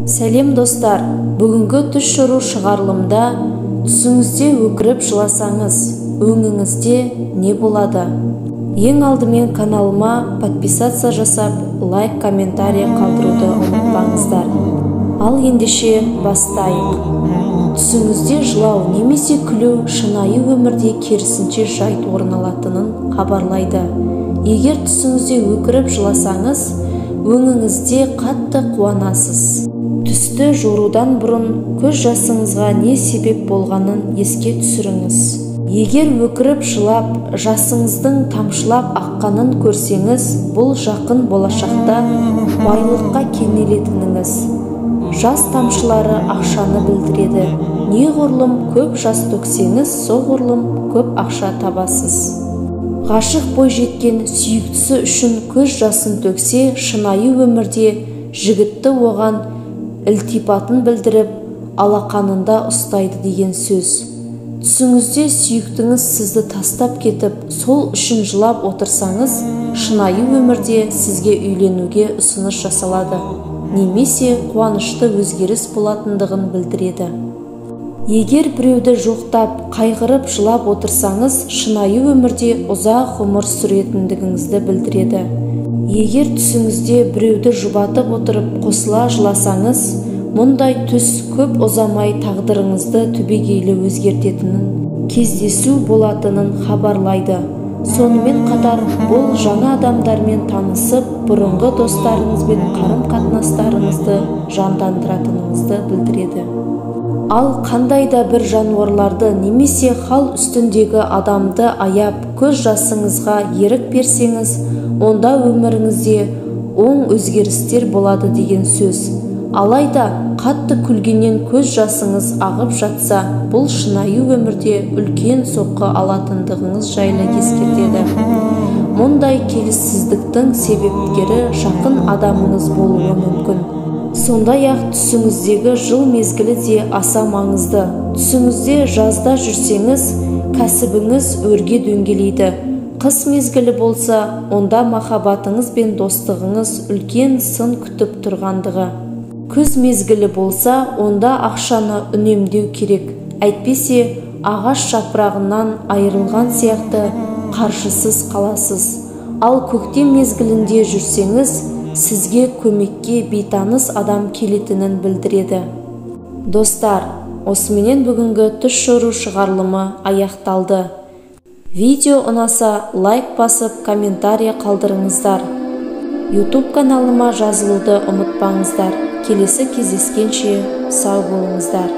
Сәлем достар, бүгінгі түс жору шығарылымда түсіңізде өкіріп жыласаңыз, өңіңізде не болады? Ең алдымен каналыма подписаться жасап, лайк, комментарий қалдыруды ұмытпаңыздар. Ал ендеше бастайық. Түсіңізде жылау немесе күлу шынайы өмірде керісінше жайт орын алатынын хабарлайды. Егер түсіңізде өкіріп жыласаңыз, өңіңізде қатты қуанасыз. Түсті жорудан бұрын көз жасыңызға не себеп болғанын еске түсіріңіз. Егер өкіріп жылап, жасыңыздың тамшылап аққанын көрсеңіз, бұл жақын болашақта байлыққа кенелетініңіз. Жас тамшылары ақшаны білдіреді. Неғұрлым көп жас төксеңіз, соғұрлым көп ақша табасыз. Ғашық бойжеткен сүйіктісі үшін көз жасын төксе, шынайы өмірде жігітті оған ілтипатын білдіріп, алақанында ұстайды деген сөз. Түсіңізде сүйіктіңіз сізді тастап кетіп, сол үшін жылап отырсаңыз, шынайы өмірде сізге үйленуге ұсыныс жасалады, немесе қуанышты өзгеріс болатындығын білдіреді. Егер біреуді жоқтап, қайғырып жылап отырсаңыз, шынайы өмірде ұзақ ғұмыр сүретіндігіңізді білдіреді. Егер түсіңізде біреуді жұбатып отырып қосыла жыласаңыз, мұндай түс көп ұзамай тағдырыңызды түбегейлі өзгертетінін, кездесу болатынын хабарлайды. Сонымен қатар, бұл жаңа адамдармен танысып, бұрынғы достарыңызбен қарым-қатынастарыңызды жандандыратыныңызды білдіреді. Ал қандай да бір жануарларды немесе хал үстіндегі адамды аяп, көз жасыңызға ерік берсеңіз, онда өміріңізде оң өзгерістер болады деген сөз. Алайда қатты күлгеннен көз жасыңыз ағып жатса, бұл шынайы өмірде үлкен соққы алатындығыңыз жайлы ескертеді. Мұндай келіссіздіктің себепкері жақын адамыңыз болуы мүмкін. Сондай-ақ түсіңіздегі жыл мезгілі де аса маңызды. Түсіңізде жазда жүрсеңіз, кәсібіңіз өрге дөңгелейді. Қыс мезгілі болса, онда махаббатыңыз бен достығыңыз үлкен сын күтіп тұрғандығы. Күз мезгілі болса, онда ақшаны үнемдеу керек. Әйтпесе, ағаш жапырағынан айырылған сияқты қаржысыз қаласыз. Ал көктем мезгілінде жүрсеңіз, сізге көмекке бейтаныс адам келетінін білдіреді. Достар, осыменен бүгінгі түс жору шығарылымы аяқталды. Видео ұнаса, лайк басып, комментарий қалдырыңыздар. YouTube каналыма жазылуды ұмытпаңыздар. Келесі кездескенше сау болыңыздар.